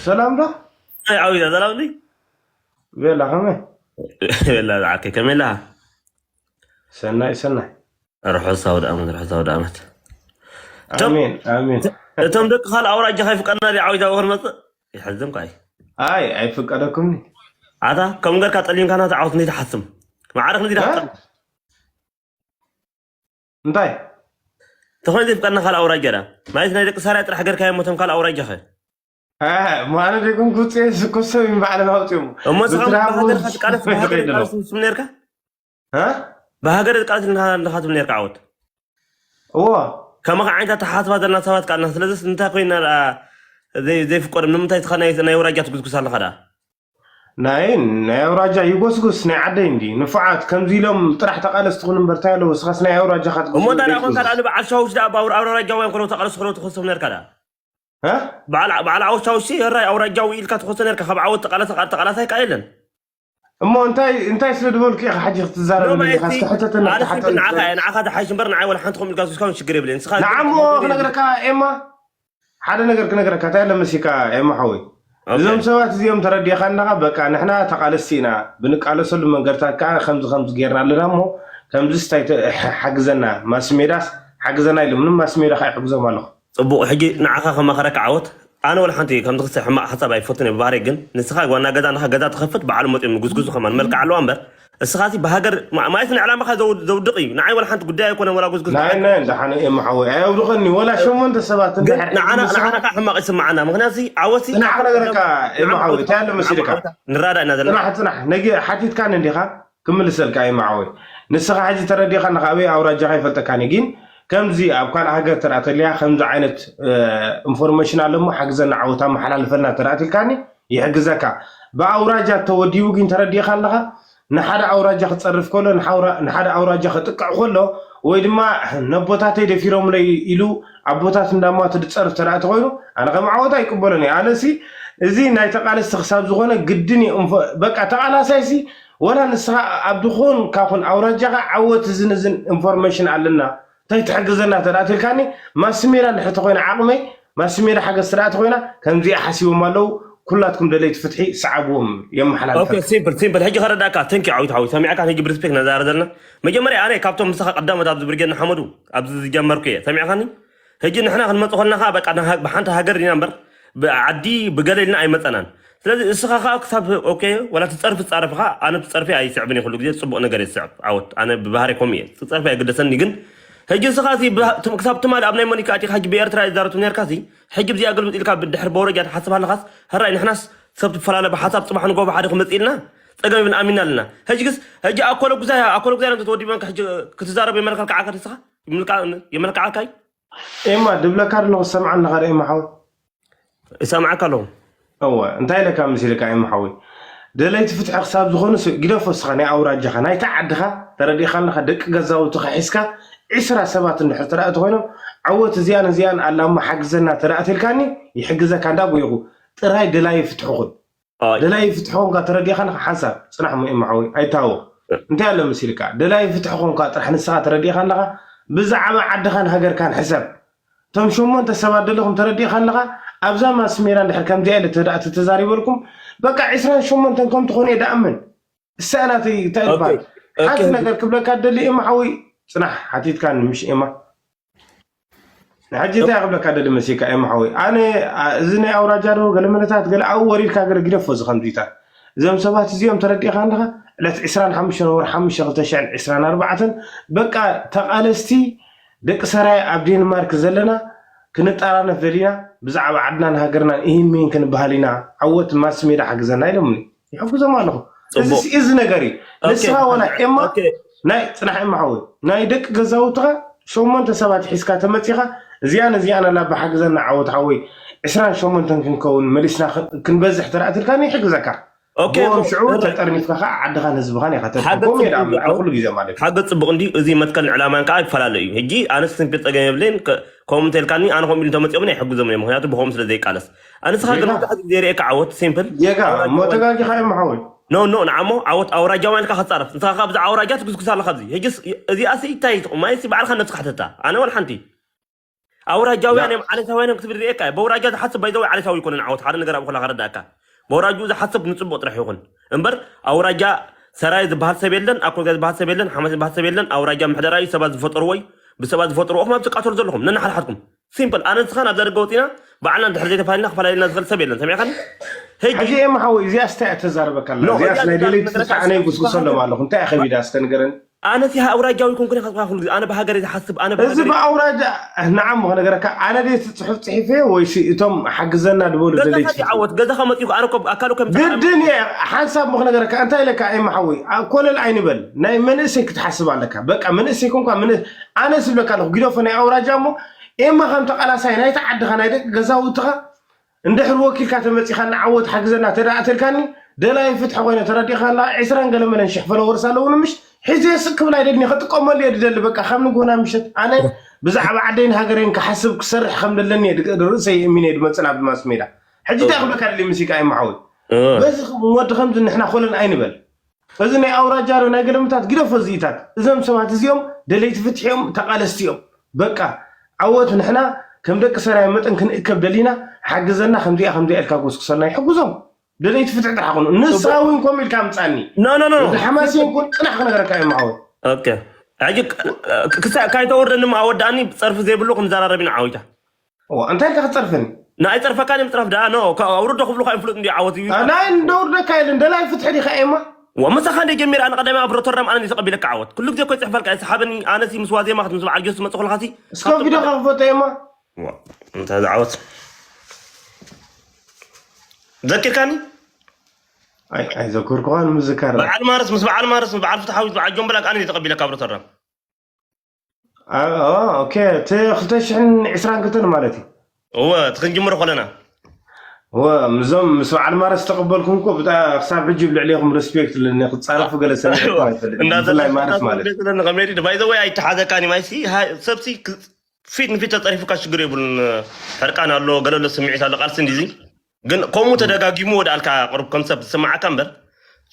ሰላም ዶ? ኣይ ዓዊዳ ሰላም ዲ ቤላ ከመይ? ቤላ ዝዓከ ከመይ ኣለኻ? ሰናይ ሰናይ። ርሑስ ኣውደ ዓመት፣ ርሑስ ኣውደ ዓመት። እቶም- ኣሜን ኣሜን። እቶም ደቂ ካልእ ኣውራጃ ከይፍቀድና ዲ ዓዊታ ወር መጽእ ይሕዝም ካይ ኣይ ኣይፍቀደኩምኒ። ኣታ ከም ገርካ ጠሊምካና ተዓወት እንዴ ትሓስም ማዕረክ ንዲ እ? እንታይ ተኾነ ዘይፍቀድና ካልእ ኣውራጃ ዳ ማለት ናይ ደቂ ሳርያ ጥራሕ ገርካ የሞቶም ካልእ ኣውራጃ ኸ እ፣ ማነ ደኩም ኩጽ ስኮሰብ ባዕለ ኣውጽሙ እሞ ስኻ ብትራቡ ብሃገር ትቃለስ ብሃገር ይኸይድ ኣሎ። ትቃለስ ትስም ነርካ እ? ብሃገር ትቃለስ ኢልካ ትብል ነርካ ዓወት እዎ ከማኻ ዓይነት ኣተሓሳስባ ዘለና ሰባት ቃልና ስለዚስ እንታይ ኮይና ደኣ ዘይ- ዘይፍቀዶም ንምንታይ ስኻ ናይ ናይ ወራጃ ትጉስጉስ ኣለኻ ደኣ ናይ ናይ ኣውራጃ ይጎስጉስ ናይ ዓደይ እንዲ ንፉዓት ከምዚ ኢሎም ጥራሕ ተቃለስ ትኹን እምበር እንታይ ኣለዎ ስኻስ ናይ ኣውራጃ እሞ እንታይ ደኣ ኮንካ ደኣ ንበዓል ሻውሽ ደኣ ባውር ኣውራጃውያን ኮነው ተቃለስ ኮነው ትኸሶም ነርካ ደኣ እ? በዓል በዓል ዓወት ሻውሽ የራይ ኣውራጃዊ ኢልካ ትኸሶ ነርካ ካብ ዓወት ተቃለሰ ቃል ተቃላሳይ ቃ የለን እሞ እንታይ እንታይ ስለ ዝበልኩ ኢኻ ሕጂ ክትዛረብ ኖ፣ ማለት ኢኻ እስኪ ሕተተና ኣነ ተሓተ ሲምፕል ንዓኻ እየ፣ ንዓኻ ዝሓይሽ እምበር ንዓይ ወላ ሓንቲ ከምኡ ኢልካ ዝስካውን ችግር የብለይን ንስኻ ንዓሞ ክነግረካ ኤማ ሓደ ነገር ክነግረካ እንታይ ለመሲካ ኤማ ሓወይ ኦኬ። እዞም ሰባት እዚኦም ተረዲእካ ኣለካ በቃ ንሕና ተቃለስቲ ኢና ብንቃለሰሉ መንገድታት ከዓ ከምዚ ከምዚ ጌርና ኣለና እሞ ከምዚ ስታይ ሓግዘና ማስሜዳስ ሓግዘና ኢሉ ምንም ማስሜዳ ከዓ ይሕግዞም ኣለኹ ፅቡቅ ሕጂ ንዓኻ ከማኸረካ ዓወት ኣነ ወላ ሓንቲ ከምዚ ክስዕ ሕማቅ ሓሳብ ኣይፈቱን እየ ብባህሪ ግን ንስኻ ዋና ገዛ ንኻ ገዛ ትኸፍት በዓሉ መፅኦም ጉዝጉዙ ከማን መልክዕ ኣለዋ እምበር እስኻሲ ብሃገር ማ- ማለት ንዕላማኻ ዘው- ዘውድቕ እዩ ንዓይ ወላ ሓንቲ ጉዳይ ኣይኮነን ወላ ጉዝጉዝ ናይ ናይ እንዳሓነ ኤማ ሓወይ ኣየውድቐኒ ወላ ሸሞንተ ሰባት ግን እንድሕር ንዓና ንዓና ከዓ ሕማቅ ይስምዓና ምክንያቱ ዓወት ጽናሕ ክነግረካ ኤማ ሓወይ እንታይ ኣሎ መሲልካ ንራዳ ኢና ዘለና ጽናሕ ጽናሕ ነጊ ሓቲትካኒ እንዲኻ ክምልሰልካ ክምልሰልካ ኤማ ሓወይ ንስኻ ሕጂ ተረዲኻ ንኻበይ ኣውራጃኻ ይፈልጠካኒ ግን ከምዚ ኣብ ካልእ ሃገር ተረኣ ተልያ ከምዚ ዓይነት ኢንፎርሜሽን ኣለሞ ሓግዘና ዓወት ኣመሓላልፈልና ተረኣትልካኒ ይሕግዘካ ብኣውራጃ ተወዲቡ ግን ተረዲኻ ኣለኻ ንሓደ ኣውራጃ ክፀርፍ ከሎ ንሓደ ኣውራጃ ክጥቅዕ ከሎ ወይ ድማ ነቦታተይ ደፊሮምለይ ኢሉ ኣቦታት እንዳማቱ ዝፀርፍ ተረኣ ተኮይኑ ኣነ ከም ዓወት ኣይቅበሎን እየ ኣነሲ እዚ ናይ ተቃለስቲ ክሳብ ዝኾነ ግድን እዩ በቃ ተቃላሳይሲ ወላ ንስኻ ኣብ ድኾን ካኹን ኣውራጃኻ ዓወት እዝን እዝን ኢንፎርሜሽን ኣለና እንታይ ትሕግዘና ተደኣ ትልካኒ ማስሜዳ እንድሕር ተኮይና ዓቕመይ ማስሜዳ ሓገዝ ተደኣ ተኮይና ከምዚኣ ሓሲቦም ኣለዉ ኩላትኩም ደለይቲ ፍትሒ ሰዓብዎም የመሓላልፈ ሲምፕል ሲምፕል ሕጂ ከረዳእካ ተንኪ ዓዊት ሓዊ ሰሚዕካ ሕጂ ብሪስፔክት ነዛረ ዘለና መጀመርያ ኣነ ካብቶም ምሳኻ ቀዳሞት ኣብዚ ብርጌድ ንሓመዱ ኣብዚ ዝጀመርኩ እየ ሰሚዕካኒ ሕጂ ንሕና ክንመፅ ኮልና ከዓ በቃ ብሓንቲ ሃገር ዲና እምበር ብዓዲ ብገለ ኢልና ኣይመፀናን ስለዚ እስኻ ከዓ ክሳብ ኦኬ ወላ ትፀርፊ ትፃረፍ ከዓ ኣነ ትፀርፊ ኣይስዕብን ኩሉ ግዜ ፅቡቅ ነገር እየ ዝስዕብ ዓወት ኣነ ብባህሪ ከምኡ እየ ትፀርፊ ኣይግደሰኒ ግን ሕጂ እስኻ ክሳብ ትማሊ ኣብ ናይ ሞኒካ ኣቲካ ሕጂ ብኤርትራ ይዛረቱ ነርካ ሕጂ ብዚኣ ግልብጥ ኢልካ ብድሕር በወረጃ ትሓስብ ኣለኻስ ሕራይ ንሕናስ ሰብ ትፈላለ ብሓሳብ ፅባሕ ንጎ ብሓደ ክመፅእ ኢልና ፀገም ይብን ኣሚና ኣለና ሕጂ ግስ ሕጂ ኣኮለ ጉዛይ ኣኮለ ጉዛይ ነምተ ተወዲበን ክትዛረብ የመልካልካ ዓካ ንስኻ የመልካ ዓካይ ኤማ ድብለካ ደለኹ ዝሰምዓኒ ኸደ ኤማ ሓወይ ይሰምዓካ ኣለኹ እወ እንታይ ኢለካ መሲልካ ኤማ ሓወይ ደለይቲ ፍትሒ ክሳብ ዝኾኑ ግደፎ ስኻ ናይ ኣውራጃኻ ናይታ ዓድኻ ተረዲእካ ኣለኻ ደቂ ገዛውትኻ ሒዝካ ዒስራ ሰባት እንድሕር ተረእቲ ኮይኖም ዓወት እዚኣን እዚኣን ኣላማ ሓግዘና ተረእትልካኒ ይሕግዘካ እንዳጎይኹ ጥራይ ደላይ ፍትሕኹን ደላይ ፍትሕኹም ካ ተረዲእካ ኣለኻ ሓንሳብ ፅናሕ ሞ ኤማ ሓወይ ኣይታወ እንታይ ኣሎ መሲልካ ደላይ ፍትሕኹም ካ ጥራሕ ንስኻ ተረዲእካ ኣለኻ ብዛዕባ ዓድኻን ሃገርካን ሕሰብ እቶም ሸሞንተ ሰባት ደለኹም ተረዲእካ ኣለኻ ኣብዛ ማስሜራ እንድሕር ከምዚኣ ኢለ ተዳእቲ ተዛሪበልኩም በቃ ዕስራን ሸሞንተን ከም ትኾኑ እየ ደኣምን እሳ ናተይ እንታይ ይባል ሓንቲ ነገር ክብለካ ደሊ ኤማ ሓወይ ፅናሕ ሓቲትካኒ ምሽ ኤማ ንሕጂ እንታይ ክብለካ ደሊ መሲካ ኤማ ሓወይ ኣነ እዚ ናይ ኣውራጃ ዶ ገለመለታት ገለ ኣብኡ ወሪድካ ገለ ግደፎ እዚ ከምዚታት እዞም ሰባት እዚኦም ተረዲእካ ኣለኻ ዕለት ዕስራን ሓሙሽተን ወር ሓሙሽተ ክልተ ሽሕን ዕስራን ኣርባዕተን በቃ ተቓለስቲ ደቂ ሰራየ ኣብ ዴንማርክ ዘለና ክንጠራነፍ ደሊና ብዛዕባ ዓድናን ሃገርናን ኢሂን ሚሂን ክንበሃል ኢና ዓወት ማስ ሜዳ ሓግዘና ኢሎምኒ ይሕግዞም ኣለኹ እዚ እዚ ነገር እዩ ንስኻ ወላ ኤማ ናይ ፅናሕ ኤማ ሓወይ ናይ ደቂ ገዛውትኻ ሸሞንተ ሰባት ሒዝካ ተመፂኻ እዚኣን እዚኣን ኣላ ብሓግዘና ዓወት ሓወይ ዕስራን ሸሞንተን ክንከውን መሊስና ክንበዝሕ ተራእትልካ ይሕግዘካ ኦም ሽዑ ተጠርኒፍካ ከዓ ዓድኻን ህዝብኻን ኢኻ ተድሕን ከምኡ የዳ ኣብ ኩሉ ግዜ ማለት እዩ ሓገዝ ፅቡቅ እንዲ እዚ መትከል ዕላማን ከዓ ይፈላለ እዩ ሕጂ ኣነ ስንፊ ፀገም የብለይን ከምኡ እንተልካኒ ኣነ ከምኡ ኢሉ እንተመፅኦምን ኣይሕግዞምን እዮም ምክንያቱ ብከምኡ ስለ ዘይቃለስ ኣነ ስኻ ግን መብዛሕትኡ ግዜ ርኤካ ዓወት ሲምፕል ጌጋ እሞ ተጋጊኻ እዮም ሓወይ ኖ ኖ ንዓሞ ዓወት ኣውራጃውያን ኢልካ ክትፃረፍ ንስኻ ካብዚ ኣውራጃ ትጉስጉስ ኣለካ ኣብዚ ሕጂ እዚኣሲ እንታይ ጥቕማ ሲ ባዕልካ ነብስካ ሕተታ ኣነ ወላ ሓንቲ ኣውራጃውያን እዮም ዓሌታውያን እዮም ክትብል ርእየካ እየ። በውራጃ ዝሓስብ ባይዘው ዓሌታዊ ይኮነን። ዓወት ሓደ ነገር ኣብ ኹላ ከረዳእካ፣ በውራጅኡ ዝሓስብ ንፅቡቅ ጥራሕ ይኹን እምበር ኣውራጃ ሰራይ ዝበሃል ሰብ የለን፣ ኣኮርጋ ዝበሃል ሰብ የለን፣ ሓማስ ዝበሃል ሰብ የለን። ኣውራጃ ምሕደራ እዩ፣ ሰባት ዝፈጠርዎ እዩ። ብሰባት ዝፈጠርዎ ኹም ኣብ ትቃተሉ ዘለኹም ነናሓድሓድኩም ሲምፕል። ኣነ ንስኻን ኣብዛ ደገ ወፂና ባዕልና እንድሕር ዘይተፈላለና ክፈላለና ዝኽእል ሰብ የለን። ሰሚዕካኒ? ሕጂ ሕጂ ኤማ ሓወይ እዚኣ ስታይ እተዛረበካ ኣላ? ኖ፣ እዚኣስ እዚኣ ናይ ደለይቲ ነገራት ፍትሒ ኣነ ይጉስጉሰሎም ኣለኹ። እንታይ ከቢዳ እስከ ንገረኒ። ኣነ ሲ ኣውራጃዊ ኮንኩ ኢኻ ኩሉ ግዜ ኣነ ብሃገር ዝሓስብ ኣነ እዚ ብሃገር ብኣውራጃ ንዓም ክነገረካ ኣነ ደቲ ጽሑፍ ጽሒፈ ወይ ሲ እቶም ሓግዘና ዝበሉ ደለይቲ ገዛኻ ዓወት ገዛኻ መጽኡ ኣነ ኮ ኣካሉ ከም ግድን እየ ሓንሳብ ምኽ ነገረካ እንታይ ኢለካ ኤማ ሓወይ ኮለል ኣይንበል ናይ መንእሰይ ክትሓስብ ኣለካ በቃ መንእሰይ ኮንኳ ኣነ ስብለካ ኣለኹ ግደፎ ናይ ኣውራጃ እሞ ኤማ ከም ተቃላሳይ ናይቲ ዓድኻ ናይ ደቂ ገዛውትኻ እንድሕር ወኪልካ ተመፂኻ ንዓወት ሓግዘና ተደኣ ተልካኒ ደላይ ፍትሒ ኮይነ ተረዲእካ ኣለካ ዒስራን ገለ መለን ሽሕ ፈለወርስ ኣለውኒ ምሽ ሒዘ ስቅ ክብል ኣይደልን እየ ክጥቀመሉ እየ ዝደሊ በቃ ካብ ንጎና ምሸት ኣነ ብዛዕባ ዓደይን ሃገረይን ክሓስብ ክሰርሕ ከም ዘለኒ እየ ርእሰይ የእሚነ እየ ዝመፅእ ናብ ማስ ሜዳ ሕጂ እንታይ ክብለካ ደሊ ሙዚቃ እዩ መሓወይ በዚ ወዲ ከምዚ ንሕና ኮለን ኣይንበል እዚ ናይ ኣውራጃ ዶ ናይ ገለምታት ግደፎ እዚኢታት እዞም ሰባት እዚኦም ደለይቲ ፍትሒ እዮም ተቃለስቲ እዮም በቃ ዓወት ንሕና ከም ደቂ ሰራየ መጠን ክንእከብ ደሊና ሓግዘና ከምዚኣ ከምዚኣ ኢልካ ጎስኩሰልና ይሕግዞም ደለይቲ ፍትሒ ጥራሕ ኮኑ ንስኻ እውን ከምኡ ኢልካ ምጻኒ ኖ ኖ ኖ ወዲ ሓማሴን ኩን ጽናሕ ክነገረካ እዮም ዓወት ኦኬ ሕጂ ክሳዕ ካይተወርደኒ ኣወዳእኒ ጸርፊ ዘይብሉ ክንዘራረብ ኢና ዓዊታ እንታይ ኢልካ ክትጸርፈኒ ንኣይ ጸርፈካን እዮም ጽረፍ ደኣ ኖ ኣውርዶ ክብሉካ እዮም ፍሉጥ እንዲ ዓወት እዩ ናይ እንደውርደካ የለን ደላይ ፍትሒ ዲኻ ኤማ ወ ምሳኻ እንደ ጀሚር ኣነ ቀዳሚ ኣብ ሮተርዳም ኣነ ተቀቢለካ ዓወት ኩሉ ግዜ ኮይ ጽሕፈልካ እየ ሰሓበኒ ኣነ ሲ ምስ ዋዜማ ክትምስ በዓል ጆስ ትመጽእ ከለኻ ሲ እስከ ቪድዮኻ ክፈቶ ኤማ እንታይ ዝዓወት ዘኪርካኒ ኣይዘክርኩኻን ምዝካር በዓል ማርስ ምስ በዓል ማርስ ምስ በዓል ፍትሓዊት በዓል ጆምበላግ ኣነ ተቀቢለካ ኣብ ሮተርዳም ኦኬ እቲ ክልተ ሽሕን ዕስራን ክልተን ማለት እዩ እወ እቲ ክንጅምሮ ከለና እወ ምዞም ምስ በዓል ማረ ዝተቀበልኩም እኮ ብጣ ክሳብ ሕጂ ብልዕሌኹም ሬስፔክት ኣለኒ ክፃረፉ ገለ ሰሚዐ እኮ ኣይፈልጥን ብፍላይ ማረስ ማለት እዩ እንዳተለኒ ከመይ ድዩ ባይ ዘ ወይ ኣይተሓዘካን እዩ ማይሲ ሰብሲ ፊት ንፊት ተፀሪፉካ ሽግር የብሉን ሕርቃን ኣሎ ገለ ኣሎ ስምዒት ኣሎ ቃልሲ እንዲዚ ግን ከምኡ ተደጋጊሙ ወድኣልካ ቅሩብ ከም ሰብ ዝስምዓካ እምበር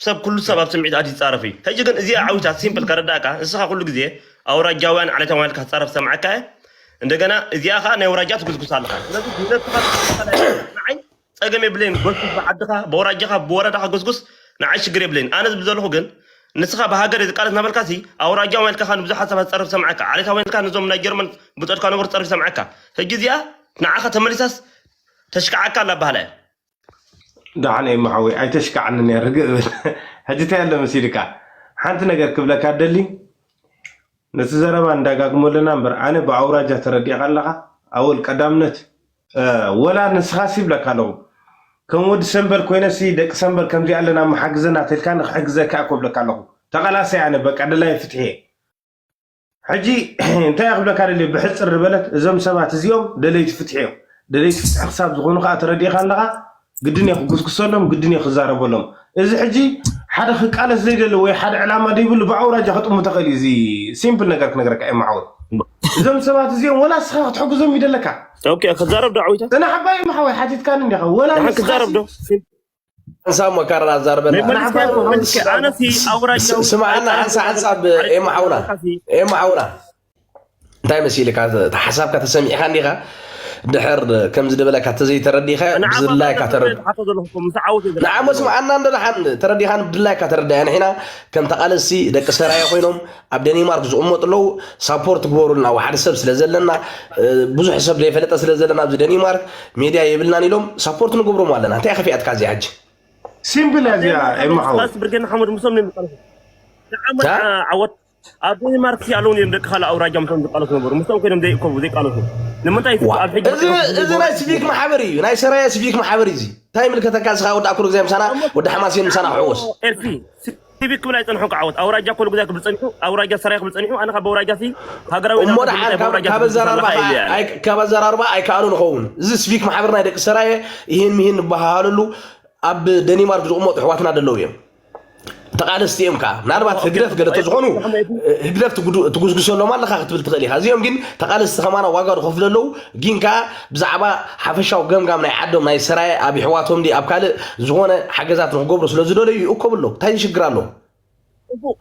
ሰብ ኩሉ ሰብ ኣብ ስምዒት ኣት ይፃረፍ እዩ ሕጂ ግን እዚኣ ዓዊታት ሲምፕል ከረዳእካ ንስኻ ኩሉ ግዜ ኣውራጃውያን ዓሌታውያን ኢልካ ትፃረፍ ዝሰምዓካ እየ እንደገና እዚኣ ከዓ ናይ ኣውራጃ ትጉስጉስ ኣለኻ ስለዚ ንነብስኻ ንዓይ ፀገም የብለይን ጎስጉስ ብዓድኻ ብኣውራጃኻ ብወረዳኻ ጎስጉስ ንዓይ ሽግር የብለይን ኣነ ዝብል ዘለኹ ግን ንስኻ ብሃገር እየ ዝቃለስ እናበልካ ሲ ኣውራጃውያን ኢልካ ንብዙሓት ሰባት ትፀርፍ ዝሰምዓካ ዓሌታውያን ኢልካ ነዞም ናይ ጀርመን ብፀድካ ነበሩ ትፀርፍ ዝሰምዓካ ሕጂ እዚኣ ንዓኻ ተመሊሳስ ተሽክዓካ ኣላ ኣባህላ እያ ደሓን እየ መሓወይ ኣይተሽክዓንን እየ ርግእ ብል ሕጂ እንታይ ኣሎ መሲልካ ሓንቲ ነገር ክብለካ ደሊ ነቲ ዘረባ እንዳጋግሞ ኣለና እምበር ኣነ ብኣውራጃ ተረዲእካ ኣለኻ ኣወል ቀዳምነት ወላ ንስኻስ ይብለካ ኣለኹ ከም ወዲ ሰንበል ኮይነሲ ደቂ ሰንበል ከምዚ ኣለና መሓግዘና ተልካ ንክሕግዘካ እኮ ብለካ ኣለኹ ተቃላሳይ ኣነ በቃ ደላይ ፍትሒ ሕጂ እንታይ ክብለካ ደልየ ብሕፅር ዝበለት እዞም ሰባት እዚኦም ደለይቲ ፍትሒ እዮም ደለይቲ ፍትሒ ክሳብ ዝኾኑ ከዓ ተረዲእካ ኣለካ ግድን እየ ክጉስጉሰሎም ግድን እየ ክዛረበሎም እዚ ሕጂ ሓደ ክቃለስ ዘይደሊ ወይ ሓደ ዕላማ ዘይብሉ ብኣውራጃ ክጥሙ ተኽእል እዩ እዚ ሲምፕል ነገር ክነግረካ እየ ማዓወት እዞም ሰባት እዚኦም ወላ እስኻ ክትሕግዞም ይደለካ ክዛረብ ዶ ዓዊታ ፅናሕ ኣባይ ማሓወይ ሓቲትካኒ እንዲኻ ወላ ክዛረብ ዶ ሓንሳብ ሞ ካራ ኣዛርበና። ኣነ ሲ ኣውራጃዊ ስምዓና ሓንሳ ሓንሳብ ኤማ ሓውና ኤማ ሓውና እንታይ መሲልካ እታ ሓሳብካ ተሰሚዕካ እንዲኻ ድሕር ከምዚ ደበለካ ተዘይተረዲኻ ብዝላይካ ተረድ ንዓሞ ስምዓና እንዶ ደሓን ተረዲኻን ብድላይካ ተረዳያ ንሒና ከም ተቓለሲ ደቂ ሰራየ ኮይኖም ኣብ ደኒማርክ ዝቕመጡ ኣለዉ ሳፖርት ግበሩልና ሓደ ሰብ ስለ ዘለና ብዙሕ ሰብ ዘይፈለጠ ስለ ዘለና ኣብዚ ደኒማርክ ሜድያ የብልናን ኢሎም ሳፖርት ንገብሮም ኣለና እንታይ ከፊኣትካ እዚኣ ሕጂ ሲምፕል እያ እዚኣ ኤማ ሓወይ ብርጌድ ንሓመድ ምሶም ንቃለሱ ንዓመት ዓወት ኣብ ዴንማርክ ኣለውን እዮም ደቂ ካልእ ኣውራጃ ምሶም ዝቃለሱ ነበሩ ምሶም ኮይኖም ዘይእከቡ ዘይቃለሱ ንምንታይ ኣብ ሕጂ እዚ ናይ ሲቪክ ማሕበር እዩ ናይ ሰራየ ሲቪክ ማሕበር እዩ እንታይ ምልከተካ እስኻ ወዲ ኣኩር ግዜ ምሳና ወዲ ሓማሴን ምሳና ክዕወስ ኤርፊ ሲቪክ ክብል ኣይጸንሑ ክዓወት ኣውራጃ ኮሉ ግዜ ክብል ጸኒሑ ኣውራጃ ሰራየ ክብል ጸኒሑ ኣነ ካብ ኣውራጃ ሲ ሃገራዊ እሞ ደሓን ካብ ኣዘራርባ ካብ ኣዘራርባ ኣይከኣሉ ንኸውን እዚ ሲቪክ ማሕበር ናይ ደቂ ሰራየ ይህን ምሂን ንበሃሃለሉ ኣብ ደኒማርክ ዝቕመጡ ኣሕዋትና ደለዉ እዮም ተቓለስቲ እዮም ከዓ ምናልባት ህግደፍ ገለ ተዝኾኑ ህግደፍ ትጉስግሰሎም ኣለካ ክትብል ትኽእል ኢኻ እዚኦም ግን ተቓለስቲ ከማና ዋጋ ዝኸፍሉ ኣለዉ ግን ከዓ ብዛዕባ ሓፈሻዊ ገምጋም ናይ ዓዶም ናይ ሰራየ ኣብ ይሕዋቶም ዲ ኣብ ካልእ ዝኾነ ሓገዛት ንክገብሩ ስለ ዝደለዩ ይእከቡ ኣለዉ እንታይ ሽግር ኣለዎ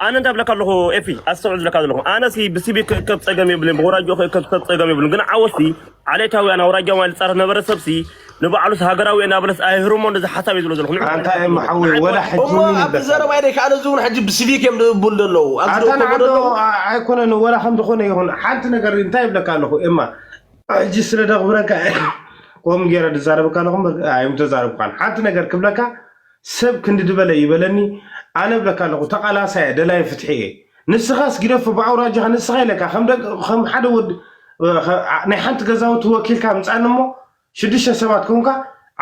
ኣነ እንታይ ብለካ ኣለኹ ኤፊ፣ ኣስተውዕል ዝለካ ዘለኹ። ኣነ ሲ ብሲቪክ ክእከብ ጸገም የብልን፣ ብወራጆ ክእከብ ሰብ ጸገም የብልን። ግን ዓወት ሲ ዓሌታውያን ኣውራጃውያን ዝጻረፍ ነበረ ሰብ ሲ ንባዕሉ ሲ ሃገራዊ እየ እናበለስ ኣይህርሞ እንደዚ ሓሳብ እዩ ዝብሎ ዘለኹ። ንዑ ኣንታ እማ ሓወይ፣ ወላ ሕጂ እሞ እውን ኣብዚ ይብለካ። ዘረባይ ደይ ከኣ ነዚ እውን ሕጂ ብሲቪክ እዮም ዝእብሉ ዘለዉ። ኣብዚ ኣንታ ዝእከቡ ንዓዶ ዘለዉ ኣ-፣ ኣይኮነን፣ ወላ ከም ዝኾነ ይኹን። ሓንቲ ነገር እንታይ ይብለካ ኣለኹ ኤማ፣ ሕጂ ስለ ደኽብረካ እየ። ከምኡ ገይረ ዝዛረበካ ኣለኹ እምበር ኣይምተዛረብካን። ሓንቲ ነገር ክብለካ፣ ሰብ ክንዲ ዝበለ ይበለኒ፣ ኣነ እብለካ ኣለኹ፣ ተቓላሳይ እየ፣ ደላይ ፍትሒ እየ። ንስኻስ ግደፎ፣ ብኣውራጃኻ ንስኻ ኢለካ፣ ከም ደቂ፣ ከም ሓደ ወዲ፣ ኸ-፣ ናይ ሓንቲ ገዛውቲ ወኪልካ ምጻኒ እሞ፣ ሽዱሽተ ሰባት ኮንካ፣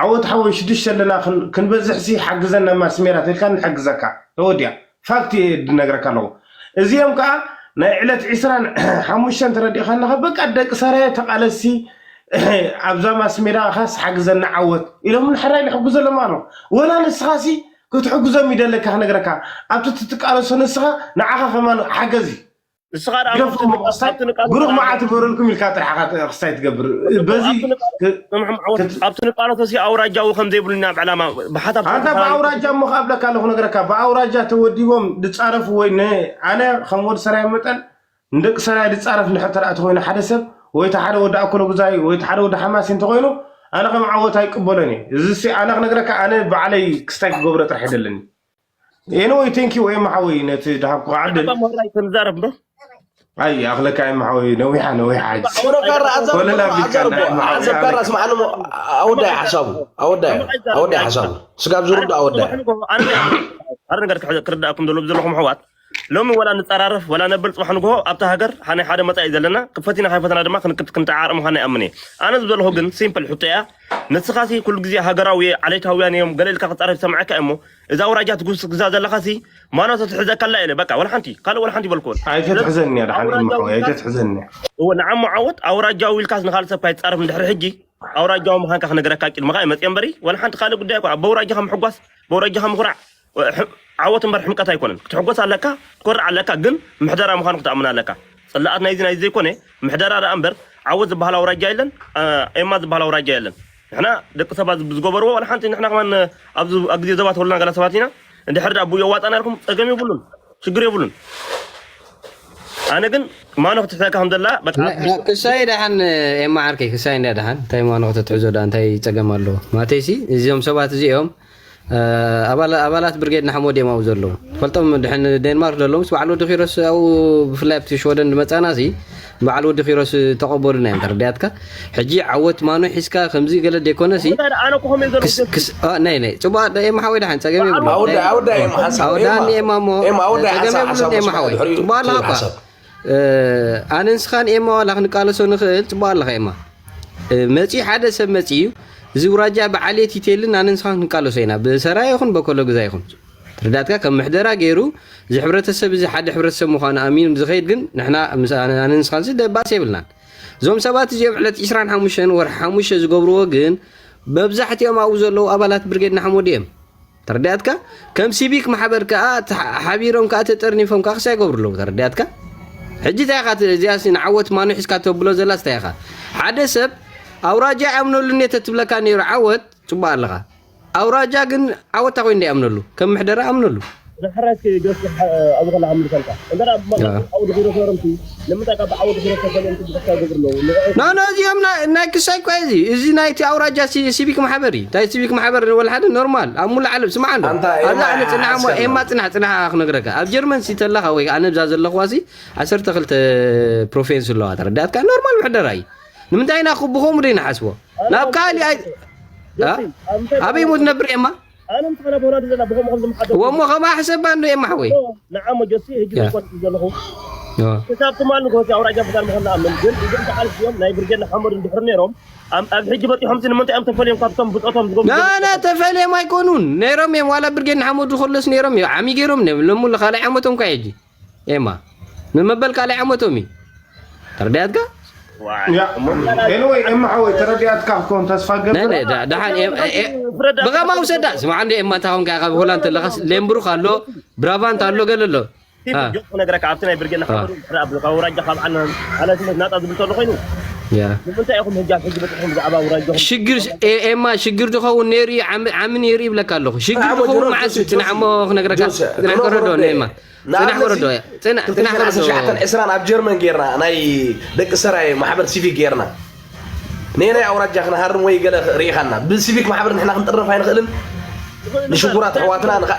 ዓወት ሓወይ ሽዱሽተ ኣለና፣ ክን-፣ ክንበዝሕሲ ሓግዘና፣ ማስሜራ ተልካ ንሕግዘካ። ተወዲኣ። ፋክት እየ ዝነግረካ ኣለኹ። እዚኦም ከኣ ናይ ዕለት ዕስራን ሓሙሽተን ተረዲእካ ኣለኻ፣ በቃ ደቂ ሰራየ ተቓለስሲ፣ ኣብዛ ማስሜራ ኻስ ሓግዘና ዓወት ኢሎም ንሕራይ ንሕግዘሎም ኣሎ። ወላ ንስኻሲ ክትሕግዞም ይደለካ ክነግረካ። ኣብቲ ትትቃለሶ ንስኻ ንዓኻ ከማን ሓገዝ እዩ። ንስኻ ደኣ ግደፍኩም ኣብቲ ንቃ-፣ ክስታይ፣ ኣብቲ ንቃለሶ ብሩኽ ደኣ መዓልቲ ይግበረልኩም ኢልካ ጥራሕ ኢኻ ክስታይ ትገብር። በዚ ኣብቲ ንቃ-፣ ክ-፣ መምሐም ዓወት፣ ክት-፣ ኣብቲ ንቃለሶ ሲ ኣውራጃዊ ከም ዘይብሉና ኣብ ዕላማ ብሓሳብ ኣንታ ተተሓላለፍና ብኣውራጃ እሞ ክኣብለካ ኣለኹ ነገረካ። ብኣውራጃ ተወዲቦም ዝጻረፉ ወይ ን-፣ ኣነ ከም ወዲ ሰራየ መጠን ንደቂ ሰራየ ዝጻረፍ እንድሕር ተራእቲ ኮይኑ ሓደ ሰብ ወይ እቲ ሓደ ወዲ ኣኮለጉዛይ ወይ እቲ ሓደ ወዲ ሓማሲ እንተኾይኑ ኣነ ከም ዓወት ኣይቅበሎን እየ። እዚ ሲ ኣነ ክነግረካ ኣነ ባዕለይ ክስታይ ክገብሮ ጥራሕ ይደለኒ። ኤኒወይ፣ ቴንክ ዩ ኤማ ሓወይ፣ ነቲ ድሃብኩ ዓድል። ኣባ ሞራይ ክንዛረብ ዶ? ኣይ ኣኽለካ ኤማ ሓወይ፣ ነዊሓ ነዊሓ ሕጂ። ኣውሮ ካራ ኣዛርቦ፣ ኮለል ኣቢልካ ኣዛርቦ፣ እንዳ ኤማ ሓወይ፣ ኣዛብ ካራ ኣኽለካ። ስማዕ፣ ኣነ ሞ-፣ ኣወዳይ ሓሳቡ፣ ኣወዳይ፣ ኣወዳይ ሓሳቡ። ስጋብ ዝርዱ ኣወዳይ። ኣነ፣ ኣነ ነገር ክሕ-፣ ክርዳእኩም ዘሎ ዘለኹም ኣሕዋት፣ ሎሚ ወላ ንጸራረፍ ወላ ነብል፣ ጽባሕ ንግሆ ኣብታ ሃገር ሓ-፣ ናይ ሓደ መጻኢ ዘለና፣ ክፈቲና ካይፈተና ድማ ክንክ-፣ ክንተዓረቕ ምዃንና ይኣምን እየ። ኣነ ዝብል ዘለኹ ግን ሲምፕል ሕቶ እያ። ንስኻሲ ኩሉ ግዜ ሃገራዊ ዓሌታውያን እዮም ገለ ኢልካ ክጻረፍ ይሰምዓካ እሞ፣ እዛ ኣውራጃ ትጉስግዛ ዘለኻሲ ማኖ ተትሕዘካ ኣላ ኢለ፣ በቃ፣ ወላ ሓንቲ፣ ካልእ ወላ ሓንቲ ይበልኩ። ኣይተትሕዘኒ እያ፣ ደሓን ኣውራጃዊ እሞ፣ ኢልካስ፣ ኣይተትሕዘኒ እያ። እወ፣ ንዓሞ ዓወት ኣውራጃዊ ኢልካስ ንኻልእ ሰብ ካይትጻረፍ እንድሕር ሕጂ፣ ኣውራጃዊ ምዃንካ ክነግረካ ቂድመኻ እየ መጽየ እምበሪ፣ ወላ ሓንቲ ካልእ ጉዳይ እኳ፣ በውራጃኻ ምሕጓስ፣ በውራጃኻ ምኹራዕ፣ ሕ-፣ ዓወት እምበር ሕምቀት ኣይኮነን። ክትሕጎስ ኣለካ፣ ክትኮርዕ ኣለካ፣ ግን ምሕደራ ምዃኑ ክትኣምን ኣለካ። ጽላኣት ናይዚ ናይዚ ዘይኮነ፣ ምሕደራ ደኣ እምበር፣ ዓወት ዝበሃል ኣውራጃ የለን፣ አ፣ ኤማ ዝበሃል ኣውራጃ የለን። ንሕና ደቂ ሰባት ዝገበርዎ፣ ዋላ ሓንቲ ንሕና ከማን ኣብዚ ኣብ ግዜ ዞባ ተወለድና ገለ ሰባት ኢና። እንድሕር ደኣ ብኡ የዋጣና ኢልኩም ጸገም የብሉን፣ ሽግር የብሉን። ኣነ ግን ማኖ ክትሕተካ ከም ዘላ፣ በቃ፣ ና-፣ ና-፣ ክሳይ ደሓን፣ ኤማ ዓርከይ፣ ክሳይ እንድያ ደሓን። እንታይ ማኖ ከተትሕዞ ደኣ፣ እንታይ ጸገም ኣለዎ? ማለተይሲ፣ እዚኦም ሰባት እዚኦም፣ እ፣ ኣባላ-፣ ኣባላት ብርጌድ ንሓመዱ እዮም ኣብኡ ዘለዉ። ፈልጦም ድሕን ዴንማርክ ዘለዉ፣ ምስ በዓል ወዲ ኪሮስ ኣብኡ፣ ብፍላይ ኣብቲ ሽወደን ዝመጻናሲ፣ በዓል ወዲ ኪሮስ ተቐበሉና እዮም፣ ተረዲኣትካ? ሕጂ ዓወት ማኖ ሒዝካ ከምዚ ገለ ደይኮነሲ፣ እንታይ ደኣ፣ ኣነ እኮ ከመይ ዘለኹ ክስ-፣ ክስ-፣ አ፣ ናይ፣ ናይ፣ ጽቡቕ፣ ደ-፣ ኤማ ሓወይ ደሓን፣ ጸገም የብሉን። ኣወዳይ፣ ኣወዳይ፣ ኤማ ሓሳብ፣ ኣወዳኒ ኤማ፣ ኤማ እሞ፣ ኤማ፣ ኣወዳይ፣ ጸገም ሓሳብ፣ የብሉን፣ ሓሳብ፣ ኤማ ሓወይ። ድሕሪኡ ጽቡቕ ኣለኻ እኳ። ሓሳብ። እ፣ ኣነ ንስኻን ኤማ ዋላ ክንቃለሶ ንኽእል፣ ጽቡቕ ኣለኻ ኤማ። እ፣ መጺኡ ሓደ ሰብ መጺኡ፣ እዚ ውራጃ ብዓሌት ይቴልን ኣነ ንስኻን ክንቃለሶ ኢና። ብሰራየ ይኹን በኮሎ ግዛ ይኹን። ተረዳእትካ? ከም ምሕደራ ገይሩ፣ እዚ ሕብረተሰብ እዚ ሓደ ሕብረተሰብ ምዃኑ ኣሚኑ ዝኸይድ ግን፣ ንሕና ምስ ኣነ፣ ኣነ ንስኻንሲ ደባስ የብልናን። እዞም ሰባት እዚኦም ዕለት ዕስራን ሓሙሽተን ወርሒ ሓሙሽተ ዝገብርዎ ግን፣ መብዛሕትኦም ኣብኡ ዘለዉ ኣባላት ብርጌድ ንሓመዱ እዮም። ተረዲኣትካ? ከም ሲቪክ ማሕበር ከኣ ተሓ-፣ ሓቢሮም ከኣ ተጠርኒፎም ከኣ ክሳይ ይገብሩ ኣለዉ። ተረዲኣትካ? ሕጂ እንታይ ኢኻ ት-፣ እዚኣሲ ንዓወት ማኑ ሒዝካ ተብሎ ዘላስ እንታይ ኢኻ? ሓደ ሰብ ኣውራጃ ኣይኣምነሉን እየ ተትብለካ ነይሩ ዓወት፣ ጽቡቕ ኣለኻ። ኣውራጃ ግን ዓወት እንታይ ኮይኑ ደይኣምነሉ? ከም ምሕደራ ኣምነሉ። ንሕራይ እስኪ ገጽ፣ እ፣ ኣብኡ ከለኻ ምልሰልካ። እንተ ደኣ ብመቐረት ያ። ዓወት ኪሮስ ነይሮምሲ፣ ንምንታይ ካብ ዓወት ኪሮስ ተፈልዮም ትብልካ ይገብሩ ኣለዉ? ንዕኦም ኖ፣ ኖ፣ እዚኦም ናይ፣ ናይ ክሳይ እኮ እዩ እዚ። እዚ ናይቲ ኣውራጃ ሲ-፣ ሲቪክ ማሕበር እዩ። እንታይ ሲቪክ ማሕበር ወላ ሓደ ኖርማል። ኣብ ሙሉእ ዓለም ስማዕ እንዶ። ኣንታ ኣብዛ ኤማ ዓለ ጽንሓ እሞ፣ ሓስከር ኤማ ነው። ጽንሕ፣ ጽንሕ ክነግረካ። ኣብ ጀርመን ሲ ተለኻ ወይ ኣነ ብዛ ዘለኽዋ ሲ ዓሰርተ ክልተ ፕሮፌንስ ኣለዋ። ተረዳእትካ? ኖርማል ምሕደራ እዩ። ንምንታይ ኢና ክቡ ከምኡ ደይ ንሓስቦ? ናብ ካልእ ኣይ-፣ አ? ኣበይ ሞት ነብር ኤማ? ኣነ ምስ ኸነ ብሆና ዘለና ብኸምኡ ከም ዝመሓደር እዎ እሞ ኸማ ሕሰባ እንዶ ኤማ ሓወይ። ንዓ መጀሲ ህጂ ያ። ዝኾን ዘለኹ። ያ። ክሳብ ትማል ንጎሲ ኣውራጃ ብዛር ምኾን ንኣምን፣ ግን እዞም ተቓለስቲ እዮም ናይ ብርጌድ ንሓመዱ እንድሕር ነይሮም፣ ኣብ፣ ኣብ ሕጂ በጺሖምሲ ንምንታይ እዮም ተፈልዮም ካብቶም ብጾቶም ዝጎብዙ ና፣ ና፣ ዘለዉ? ተፈልዮም ኣይኮኑን። ነይሮም እዮም። ዋላ ብርጌድ ንሓመዱ ከሎስ ነይሮም እዮም። ዓሚ ገይሮም ነይሮም። ሎሚ ካልኣይ ዓመቶም እኳ ሕጂ። ኤማ። ንመበል ካልኣይ ዓመቶም እዩ። ተረዲኣትካ? ዋይ። ያ። ኤኒወይ፣ ኤማ ሓወይ፣ ተረዲኣትካ ክኸውን ተስፋ ገብር። ናይ፣ ናይ፣ ዳ-፣ ደሓን፣ ኤ-፣ ኤ-፣ ኤ-፣ ፍረዳ ብኸማ ውሰዳ። ስማዕ፣ እንደ ኤማ፣ እንታይ ኾንካ፣ ካብ ሆላንድ ተለኻስ፣ ሌምብሩክ ኣሎ፣ ብራቫንት ኣሎ፣ ገለ ኣሎ። ሲምፕል አ። ጆክ ክነግረካ፣ ኣብቲ ናይ ብርጌድ አ። ንሓመዱ፣ ድሕሪ ኣብ፣ ካብ ኣውራጃ፣ ካብ ዓና፣ ሓላፍነት ናጻ ዝብል ዘሎ ኮይኑ፣ ያ ንምንታይ ኢኹም ሕጂ ኣብ ሕጂ በፂሕኩም ብዛዕባ ውራጃኹም ሽግር ኤ- ኤማ ሽግር ዝኸውን ነይሩ እዩ፣ ዓሚ ዓሚ ነይሩ ይብለካ ኣለኹ። ሽግር ዝኸውን መዓስ እዩ? ጽናሕ እሞ ክነግረካ። ጽናሕ ከረዶ ነኤማ ጽናሕ ንኣብነት ከረዶ ጽናሕ ጽናሕ ከረዶ። ሸዓተን ዕስራን ኣብ ጀርመን ጌርና ናይ ደቂ ሰራይ ማሕበር ሲቪክ ጌርና ነናይ ኣውራጃ ክንሃርም ወይ ገለ ርኢኻና ብሲቪክ ማሕበር ንሕና ክንጥርነፍ ኣይንኽእልን። ንሽጉራት ኣሕዋትና ንኻ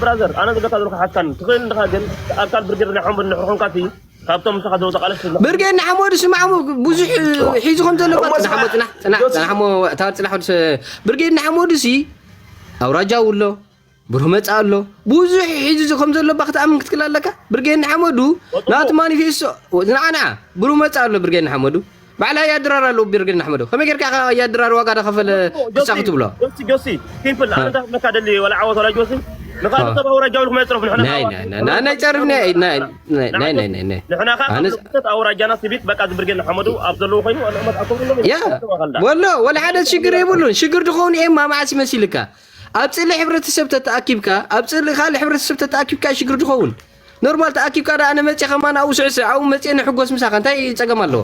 ብራዘር ኣነ ዝብለካ ዘለኩ ሓሳን ትኽእል እንድኻ ግን ኣካል ብርጌድ ናይ ሓሙድ ንሕርኹምካ ሲ ካብቶም ምሳኻ ዘው ተቃለስ ብርጌድ ንሓመዱ ስማዕሙ ብዙሕ ሒዙ ከም ዘሎ እሞ ባጽናሕ ስማዕ፣ ሞ ጽናሕ ጽናሕ ጆሲ። ጽናሕ ሞ ታር ጽናሕ ወድሰ ብርጌድ ንሓመዱ ሲ ኣውራጃ ውሎ ብሩህ መጻ ኣሎ ብዙሕ ሒዙ ከም ዘሎ ባ ክትኣምን ክትክል ኣለካ። ብርጌድ ንሓመዱ ናቱ ማኒፌስቶ ንዓና ብሩህ መጻ ኣሎ ብርጌድ ንሓመዱ ባዕላ ያድራር ኣሎ ብርጌድ ንሓመዱ ከመይ ጌርካ ያድራር ዋጋ ዳኸፈለ ክሳኽ ትብሎ። ጆሲ ጆሲ ሲምፕል ኣንታ ለካ ደሊ ወላ ዓወት ወላ ጆሲ ንኻልእ ሰብ ኣውራጃ ውልኩም ኣይጽረፍ ንሕና ናይ ናይ ናይ ናይ ጸርፍ ናይ ናይ ናይ ናይ ናይ ናይ ንሕና ኸ ኣነ ኣብ ኣውራጃና ስቢት በቃ ዝብርጌድ ንሓመዱ ኣብ ዘለዎ ኮይኑ ኣነ መት ኣኮብሎ ያ ወሎ ወላ ሓደ ሽግር የብሉን። ሽግር ድኸውን ኤማ መዓስ ይመሲልካ ኣብ ጽልኢ ሕብረተሰብ ተተኣኪብካ ኣብ ጽልኢ ካልእ ሕብረተሰብ ተተኣኪብካ ሽግር ድኸውን ኖርማል ተኣኪብካ ዳ ኣነ መጽየ ከማን ኣብኡ ስዕስዕ ኣብኡ መጽየ ንሕጎስ ምሳኻ እንታይ ጸገም ኣለዎ?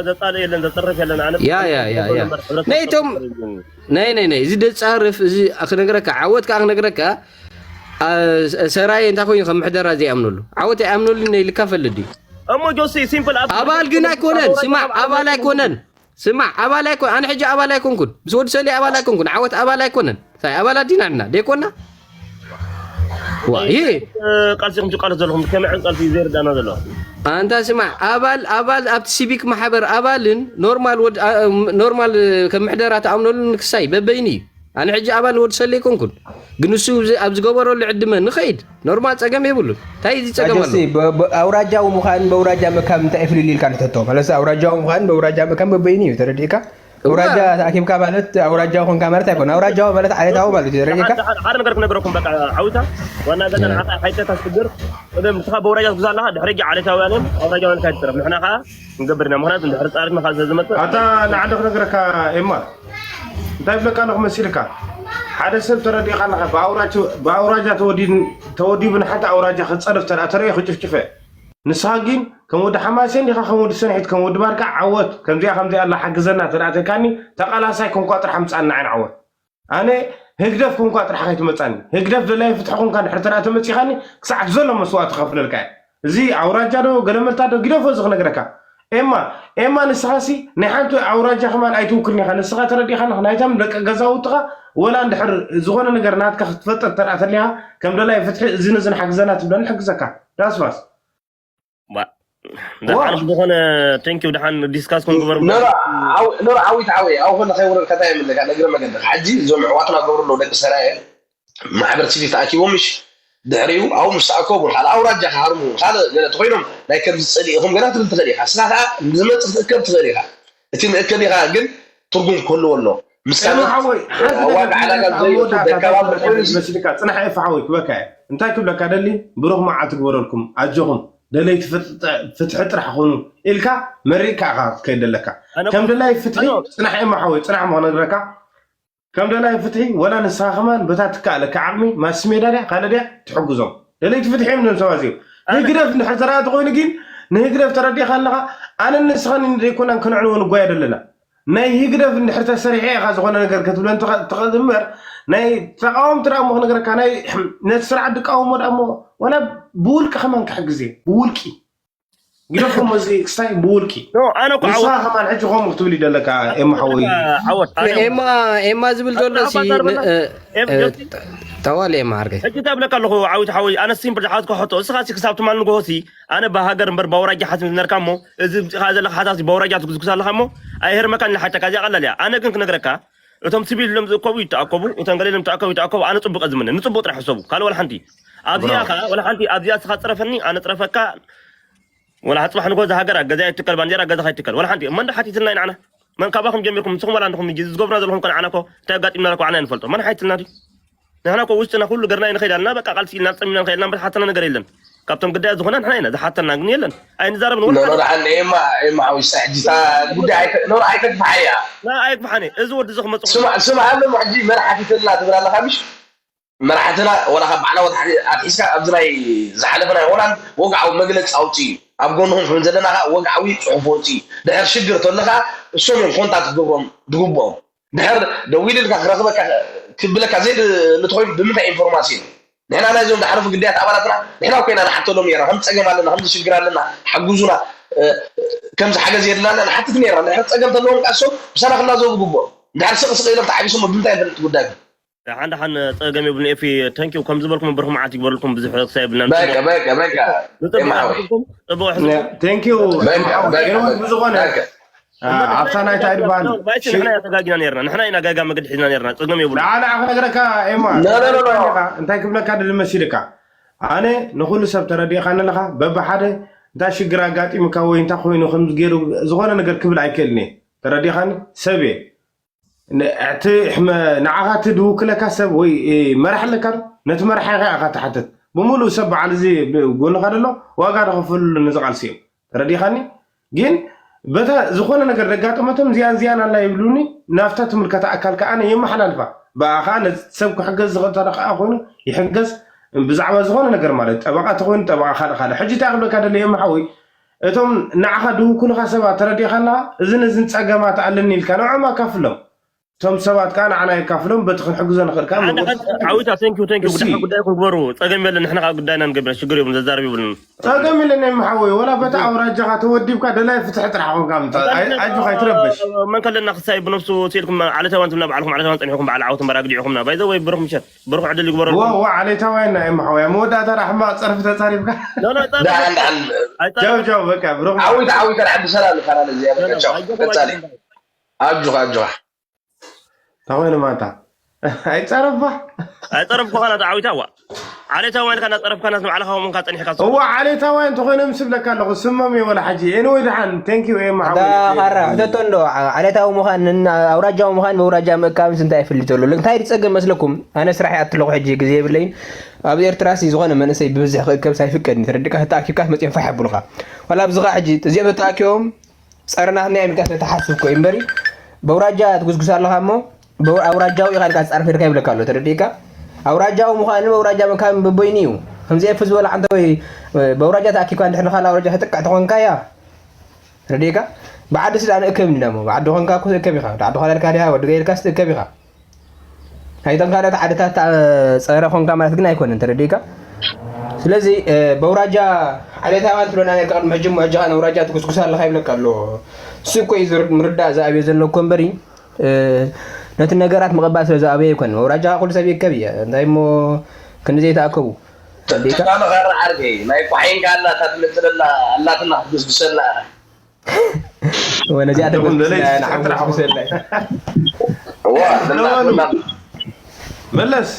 ዘጻልእ የለን ዘጸርፍ የለን ኣነ ያ ያ ያ ያ ነይቶም ናይ ናይ ናይ እዚ ደጻርፍ እዚ ክነግረካ ዓወት ከዓ ክነግረካ ሰራየ እንታይ ኮይኑ ከም ምሕደራ ዘይኣምነሉ ዓወት ኣይኣምነሉ ናይ ልካ ፈልድ እዩ። እሞ ጆሲ ሲምፕል ኣባል ግን ኣይኮነን ስማዕ ኣባል ኣይኮነን ስማዕ ኣባል ኣይኮን ኣነ ሕጂ ኣባል ኣይኮንኩን ምስ ወዲ ሰሊ ኣባል ኣይኮንኩን ዓወት ኣባል ኣይኮነን ሳይ ኣባል ኣዲና ንና ደይኮና ዋ ይሄ ቃልሲኹም ትቃለስ ዘለኹም ከመይ ዓይነት ቃልሲ እዩ ዘይርዳና ዘሎ ኣንታ ስማዕ ኣባል ኣባል ኣብቲ ሲቪክ ማሕበር ኣባልን ኖርማል ወድ ኖርማል ከም ምሕደራ ተኣምነሉን ክሳይ በበይኒ እዩ ኣነ ሕጂ ኣባል ወዲ ሰለ ይኮንኩን ግን እሱ ኣብ ዝገበረሉ ዕድመ ንኸይድ ኖርማል ጸገም የብሉን እንታይ እዚ ጸገም ኣሎ ኣውራጃዊ ምዃን በውራጃ መካብ እንታይ ፍልል ኢልካ ንተቶ ማለት ኣውራጃዊ ምዃን በውራጃ መካብ በበይኒ እዩ ተረዲእካ ኣውራጃ ተኣኪብካ ማለት ኣውራጃዊ ኮንካ ማለት ኣይኮን ኣውራጃዊ ማለት ዓሌታዊ ማለት እዩ ተረዲእካ ሓደ ነገር ክነግረኩም በቃ ዓውታ ዋና ገዛ ንዓኻ ሓይተካ ሽግር ቅድም ንስኻ በውራጃ ትጉዛ ኣለኻ ድሕሪ ዓሌታውያን እዮም ኣውራጃውያን ካይትጥረፍ ንሕና ከዓ ንገብር ኢና ምክንያቱ ድሕሪ ፃሪትና ካብ ዝመፅእ ኣታ ንዓደ ክነግረካ ኤማ እንታይ ብለካ ኣለኹ መሲልካ ሓደ ሰብ ተረዲእካ ኣለካ ብኣውራጃ ተወዲቡ ንሓንቲ ኣውራጃ ክፀርፍ ተረአ ተረዮ ክጭፍጭፈ ንስኻ ግን ከም ወዲ ሓማሴን ዲኻ ከም ወዲ ሰንሒት ከም ወዲ ባርካ ዓወት ከምዚኣ ከምዚኣ ኣላ ሓግዘና ተዳእተካኒ ተቃላሳይ ኮንኳ ጥራሕ ምፃና ዓይን ዓወት ኣነ ህግደፍ ኮንኳ ጥራሕ ከይትመፃኒ ህግደፍ ደላይ ፍትሒ ኮንካ ድሕር ተዳ ተመፂኻኒ ክሳዕ ዘሎ መስዋእቲ ከፍለልካ እየ እዚ ኣውራጃ ዶ ገለመልታ ዶ ግደፎ እዚ ክነግረካ ኤማ ኤማ ንስኻሲ ናይ ሓንቲ ኣውራጃ ከማን ኣይትውክልን ኢኻ ንስኻ ተረዲኻና ናይቶም ደቂ ገዛውትኻ ወላ እንድሕር ዝኾነ ነገር ናትካ ክትፈጥር ተርኣ ተሊኻ ከም ደላይ ፍትሒ እዚ ነዚ ንሓግዘና ትብለኒ ሕግዘካ ዳስባስ ደሓን ዝኾነ ቴንኪው ደሓን ዲስካስ ክንግበር ኖራ ዓዊት ዓዊ ኣብ ኮነ ከይውረድ ከታ የምለካ ነግረ መገዲ ሕጂ እዞም ኣሕዋትና ገብሩ ኣለዉ ደቂ ሰራየ ማሕበር ሲቪክ ተኣኪቦም ምሽ ድሕሪኡ ኣብኡ ምስ ተኣከቡ ካልኣ ኣውራጃ ክሃርሙ ካልእ ገለ ተኮይኖም ናይ ከምዚ ጸሊእኹም ገና ትብል ትኽእል ኢኻ። እስኻ ከኣ ንዝመጽእ ክትእከብ ትኽእል ኢኻ። እቲ ምእከብ ኢኻ ግን ትርጉም ክህልዎ ኣሎ። ምስ ካልኦት ዋጋ ዓዳጋ ዘይወስድ ደካባቢ ኮይኑ መስልካ ጽናሕ ኤፍ ሓወይ ክበካ እየ። እንታይ ክብለካ ደሊ ብሩኽ መዓልቲ ግበረልኩም ኣጆኹም ደለይቲ ፍትሒ ጥራሕ ኹኑ ኢልካ መሪቕካ ኢኻ ክትከይድ ደለካ። ከም ደላይ ፍትሒ ጽናሕ ኤማ ሓወይ ጽናሕ ምኽነግረካ ከም ደላይ ፍትሒ ወላ ንስኻ ከማን በታ ትከኣለካ ዓቕሚ ማስ ሜዳ ድያ ካልእ ድያ ትሕግዞም ደለይቲ ፍትሒ እዮም ነብሰባ እዚኦም ህግደፍ እንድሕር ተረኣ ተኮይኑ ግን ንህግደፍ ተረዲእካ ኣለኻ ኣነ ንስኻን ዘይኮናን ከነዕንዎ ንጓየድ ኣለና ናይ ህግደፍ እንድሕር ተሰሪሐ ኢኻ ዝኾነ ነገር ክትብለን ትኽእል እምበር ናይ ተቃወምቲ ደኣ እሞ ክነግረካ ናይ ነቲ ስርዓት ድቃወሞ ደኣ እሞ ዋላ ብውልቂ ከማን ክሕግዝ እየ ብውልቂ ግደፎም እዚ ክስታይ ብውልቂ ኖ ኣነ እኮ ንስኻ ዓወት ከማን ሕጂ ከምኡ ክትብል ይደለካ ኤማ ሓወይ ዓወት ኣነ ኤማ ኤማ ዝብል ዘሎ ሲ ኣባዛር በላ። እ፣ ኤፍ እ፣ ጆሲ። ጠዋል ኤማ ዓርከይ ሕጂ እንታይ ብለካ ኣለኹ ዓዊት ሓወይ ኣነ ሲምፕል ዝሓዝኮ ሕቶ እስኻ ሲ ክሳብ ትማል ንግሆ ሲ ኣነ ብሃገር እምበር ባውራጃ ሓስብ ነርካ እሞ እዚ ምፅኻ ዘለካ ሓሳብ ሲ ባውራጃ ትጉዝጉዝ ኣለካ እሞ ኣይህርመካን ኢለ ሓተካ እዚኣ ቀላል እያ ኣነ ግን ክነግረካ እቶም ሲቪል ኢሎም ዝእከቡ ይተኣከቡ እቶም ገለ ኢሎም ተኣከቡ ይተኣከቡ ኣነ ፅቡቅ ዝምነ ንፅቡቅ ጥራሕ ሕሰቡ ካልእ ወላ ሓንቲ ኣብዚኣ ከዓ ወላ ሓንቲ ኣብዚኣ እስኻ ፅረፈኒ ኣነ ፅረፈካ ወላ ጽባሕ ንጎ እዛ ሃገር ኣብ ገዛ ይትከል ባንዴራ ኣብ ገዛኻ ይትከል ወላ ሓንቲ እሞ እንዳ ሓቲትና ኢና ዓና መን ካባኹም ጀሚርኩም ንስኹም ወላ እንድኹም ምጂ ዝገብሩና ዘለኹም ከ ንዓና ኮ እንታይ ኣጋጢምና ኮ ዓና ንፈልጦ መን ሓይትልና ድዩ ንሕና ኮ ውሽጥና ኩሉ ገርና ንኸይድ ኣለና በቃ ቃልሲ ኢልና ጸሚና ንኸይድ ኣለና እምበር ሓተና ነገር የለን ካብቶም ግዳያት ዝኾና ንሕና ኢና ዝሓተና ግን የለን ኣይንዛረብን ወላ ሓደ ኖኖ ደሓን ኤማ ኤማ ሓዊስታ ሕጂ እታ ጉዳይ ኣይተ- ኖኖ ኣይተግፍሓያ ና ኣይግፋሓኒ እዚ ወዲ እዚ ክመጽእ ስማ ስማ ኣሎ ሕጂ መን ሓቲተልና ትብል ኣለኻ ምሽ መራሕትና ዋላ ካብ ባዕላዊ ኣትሒዝካ ኣብዚ ናይ ዝሓለፈ ናይ ሆላንድ ወግዓዊ መግለፂ ኣውፅኡ እዩ። ኣብ ጎንኹም ከም ዘለና ከዓ ወግዓዊ ፅሑፍ ወፂ ድሕር ሽግር ተሎ ከዓ እሶም እዮም ኮንታክት ክገብሮም ዝግብኦም። ድሕር ደዊሉ ኢልካ ክረኽበካ ክብለካ ዘይደሊ ተኮይኑ ብምንታይ ኢንፎርማሲን? ንሕና ናይዞም ዝሓለፉ ግዳያት ኣባላትና ንሕና ኮይና ንሓተሎም ነርና ከም ፀገም ኣለና ከም ሽግር ኣለና ሓግዙና፣ ከምዚ ሓገዝ የድላና ንሓትት ነርና። ድሕር ፀገም ተለዎም ከዓ እሶም ምሳና ክላዘቡ ግብኦም። ድሕር ስቕ ስቕ ኢሎም ተዓቢሶሞ ብምንታይ ንፈልጥ ጉዳይ? ሓን ሓን ፀገም የብሉን ኤፊ። ተንኪው ከም ዝበልኩም ብርኩም ዓት ይግበርልኩም ብዙሕ ክሳይ የብልናን። በቃ በቃ በቃ። ተንኪው ብዝኾነ ኣብታ ናይታ ድባል ባይሲ ንሕና ኢና ተጋጊና ነርና። ንሕና ኢና ጋጋ መገዲ ሒዝና ነርና። ፀገም የብሉ። ንዓና ክነግረካ ኤማ እንታይ ክብለካ ድል መሲልካ ኣነ ንኩሉ ሰብ ተረዲእካ ኣለካ በብሓደ እንታይ ሽግር ኣጋጢምካ ወይ እንታይ ኮይኑ ከም ገይሩ ዝኾነ ነገር ክብል ኣይክእልን እየ። ተረዲኻኒ ሰብ እየ እቲ ንዓኻ እቲ ድውክለካ ሰብ ወይ መራሕ ኣለካ ነቲ መራሕ ኢኻ ኢኻ ትሓትት ብምሉእ ሰብ በዓል እዚ ጎንኻ ደሎ ዋጋ ደኸፍሉ ንዝቃልሲ እዮም። ተረዲኻኒ ግን በታ ዝኾነ ነገር ደጋጠመቶም እዚኣን እዚኣን ኣላ ይብሉኒ ናብታ ትምልከታ ኣካል ከዓ ኣነ የመሓላልፋ ብኣኻ ነቲ ሰብ ክሕገዝ ዝኽእል ተደኸዓ ኮይኑ ይሕገዝ ብዛዕባ ዝኾነ ነገር ማለት ጠበቃ ተኮይኑ ጠበቃ ካልእ ካልእ ሕጂ እንታይ ክብለካ ደለ የመሓወይ እቶም ንዓኻ ድውኩልኻ ሰባት ተረዲእካ ኣለኻ እዝን እዝን ፀገማት ኣለኒ ኢልካ ንዕኦም ኣካፍሎም እቶም ሰባት ከዓ ንዓና የካፍሎም በቲ ክንሕግዞ ንኽእል ከዓ መንገዲ ዓዊታ ቴንኪዩ ቴንኪዩ እሲ ጉዳይ ጉዳይኩም ግበሩ። ፀገም የለን። ንሕና ከዓ ጉዳይና ንገብር ሽግር የብሉን። ዘዛርብ የብሉን። ፀገም የለን ናይ መሓወይ ወላ በታ ኣውራጃኻ ተወዲብካ ደላይ ፍትሒ ጥራሕ ኮንካ ምፃእ ኣይ- ኣጆኻ ኣይትረበሽ መን ከለና ክሳይ ብነብሱ ስኢልኩም ዓለታውያን ትብልና ባዕልኩም ዓለታውያን ፀኒሕኩም በዓል ዓወት እምበር ኣግዲዕኹምና ባይዘ ወይ ብሩክ ምሸት ብሩክ ዕድል ይግበረልኩም። ዋ ዓሌታውያን ናይ መሓወያ መወዳእታ ዳ ሕማቅ ፀርፊ ተፃሪፍካ ዳን ዳን ጃው ጃው በቃ ብሩክ ዓዊት ዓዊት ኣልዓዲ ሰላም ካናል እዚኣ በቃ ቻው ቀጻሊ ኣጆኻ ኣጆኻ ተኾይኑ ማንታ ኣይፀረፋ ኣይፀረፍኩኻ ናታ ዓዊታ ዋ ዓሌታውያን ኢልካ እናፀረፍካ ናት ንባዕልኻ ከምኡ ኢልካ ፀኒሕካ እዋ ዓሌታውያን ተኾይኖም ስብለካ ኣለኹ ስሞም እየ ወላ ሓጂ ኤንወይ ድሓን ቴንኪዩ እየ መሓወይ ካራ ሕተቶ እንዶ ዓሌታዊ ምዃን ኣውራጃዊ ምዃን ብኣውራጃ ምእካብስ እንታይ ይፍሊ ዘሎ እንታይ ድፀገም መስለኩም ኣነ ስራሕ ይኣትለኹ ሕጂ ግዜ የብለይን ኣብ ኤርትራ ሲ ዝኾነ መንእሰይ ብብዝሒ ክእከብስ ኣይፍቀድን ተረዲእካ ተተኣኪብካ መፅኦም ፋሕ የብሉኻ ዋላ ኣብዚ ኸዓ ሕጂ እዚኦም ተተኣኪቦም ፀረናትና እዮም ኢልካ ተተሓስብ እኮ እዩ እምበሪ በውራጃ ትጉስጉስ ኣለኻ እሞ ኣውራጃዊ ኢኻ ኢልካ ትፃርፍ ኢልካ ይብለካ ኣሎ ተረዲእካ ኣውራጃዊ ምዃንን በውራጃ ምካብን በበይኑ እዩ ከምዚ ኤፍ ዝበሎ ዓንተ ወይ በውራጃ ተኣኪብካ እንድሕር ንኻልእ ኣውራጃ ተጥቅዕ ተኾንካ እያ ተረዲእካ ብዓዲ ስዳን እከብ እንዲና እሞ ብዓዲ ኾንካ እኮ ትእከብ ኢኻ ዓዲ ኳላልካ ዲኻ ወዲ ገይልካስ ትእከብ ኢኻ ኣይተን ካልኦት ዓድታት ፀረ ኮንካ ማለት ግን ኣይኮነን ተረዲእካ ስለዚ በውራጃ ዓሌታውያን ትብለና ነርካ ቅድሚ ሕጂ እሞ ሕጂ ከኣ ነውራጃ ትጉስጉስ ኣለካ ይብለካ ኣሎ እሱ እኮ እዩ ዝር- ምርዳእ ዝኣብዮ ዘሎ እኮ እምበሪ እ፣ ነቲ ነገራት ምቕባል ስለ ዝኣብዮ ኣይኮነን ኣውራጃ ኩሉ ሰብ ይከብ እየ እንታይ እሞ ክንዲ ዘይተኣከቡ ተረዲእካ ተጋኑ ኸረ ዓርከይ ናይ ኳሒንካ ኣላ እታ ትመፅእ ዘላ ኣላትና ክትጉስጉሰላ ወነዚኣ ተጎስጉሰላ ንዓም ተጎስጉሰላ እዋ ዘላ ዘላ መለስ